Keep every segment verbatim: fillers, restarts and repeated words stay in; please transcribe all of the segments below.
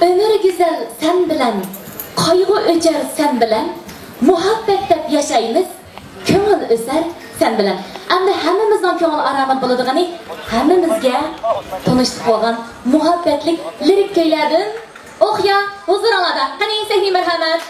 ئۆمۈر گۈزەل سەن بىلەن، قايغۇ ئۆچەر سەن بىلەن، مۇھەببەت دەپ ياشايمىز، كۆڭۈل ئۆسەر سەن بىلەن. ئەمدى ھەممىمىزنىڭ كۆڭۈل ئارامىدا بولىدىغىنى ھەممىمىزگە تونۇشلۇق بولغان مۇھەببەتلىك لىرىك كۈيلەردىن ئوقيا ھۇزۇرۇڭلاردا. قېنى، سەھنىگە مەرھەمەت.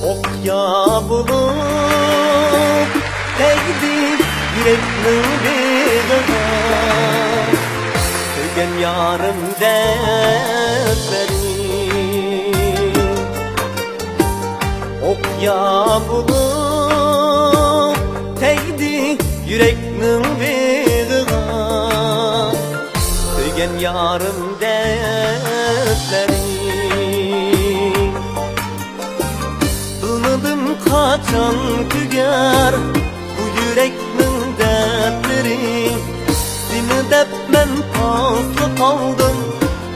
ئوقيا بولۇپ تەگدى يۈرەكنىڭ بېغىغا، سۆيگەن يارىم دەردلىرى. ئوقيا بولۇپ تەگدى يۈرەكنىڭ بېغىغا، سۆيگەن يارىم دەردلىرى. بىلمىدىم قاچان تۈگەر بۇ يۈرەكنىڭ دەردلىرى. سېنى دەپ مەن تاسلا قالدىم،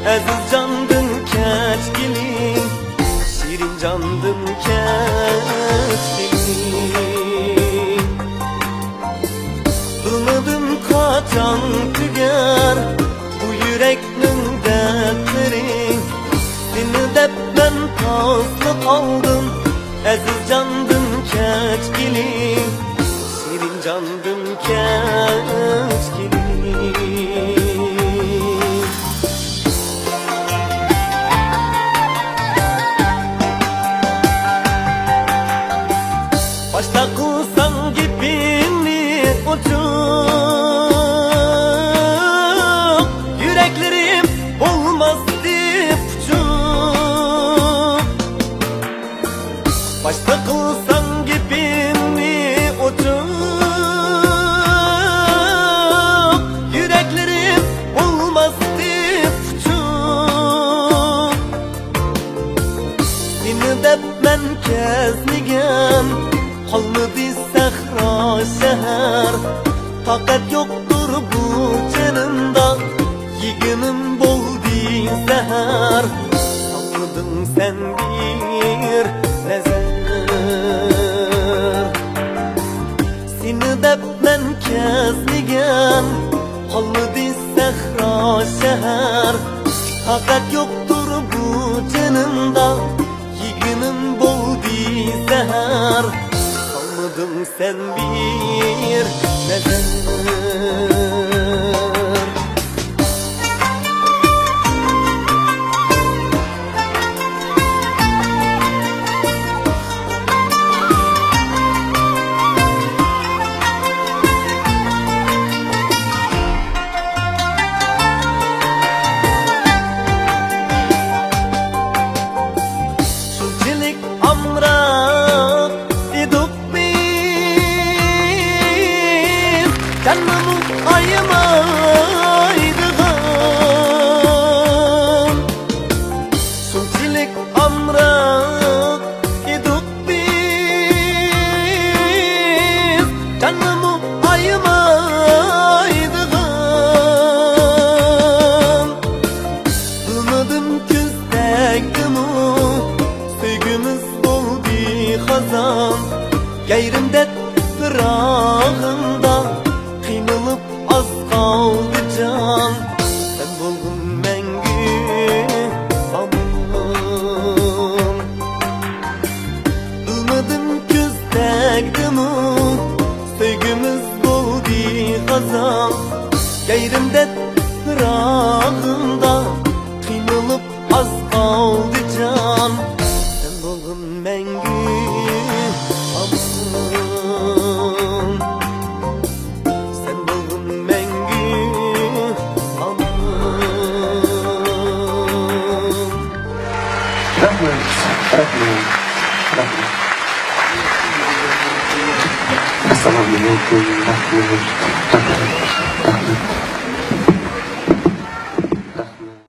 ئەزىز جاندىن كەچكىلى، شېرىن جاندىن كەچكىلى. بىلمىدىم قاچان تۈگەر بۇ يۈرەكنىڭ دەردلىرى. سېنى دەپ مەن تاسلا قالدىم، ئەزىز جاندىن كەچكىلى، شېرىن جاندىن كەچكىلى. باشتا قىلساڭ گېپىمنى ئوچۇق، يۈرەكلىرىم بولماستى پۇچۇق. باشتا قىلساڭ گېپىمنى ئوچۇق، يۈرەكلىرىم بولماستى پۇچۇق. سېنى دەپ مەن كەزمىگەن، قالمىدى سەھرا شەھەر. تاقەت يوقتۇر بۇ جېنىمدا، يېگىنىم بولدى زەھەر. سالمىدىڭ سەن بىر نەزەر. سېنى دەپ مەن كەزمىگەن، قالمىدى سەھرا شەھەر. تاقەت يوقتۇر بۇ جېنىمدا، يېگىنىم بولدى زەھەر. سالمىدىڭ سەن بىر نەزەر. شۇنچىلىك ئامراق ئىدۇق بىز، جاننىمۇ ئايىمايدىغان. شۇنچىلىك ئامراق ئىدۇق بىز، جاننىمۇ ئايىمايدىغان. بىلمىدىم كۈز تەگدىمۇ، سۆيگۈمىز بولدى خازان. يېرىم دەرد پىراغىڭدا قىينىلىپ ئاز قالدى جان، سەن بولغىن مەڭگۈ ئامان. بىلمىدىم كۈز تەگدىمۇ، سۆيگۈمىز بولدى خازان. يېرىم دەرد پىراغىڭدا قىينىلىپ ئاز قالدى جان، سەن بولغىن مەڭگۈ ئامان. سەن بولغىن مەڭگۈ رەھمەت، رەھمەت، رەھمەت. ئەسسالامۇئەلەيكۇم، رەھمەت.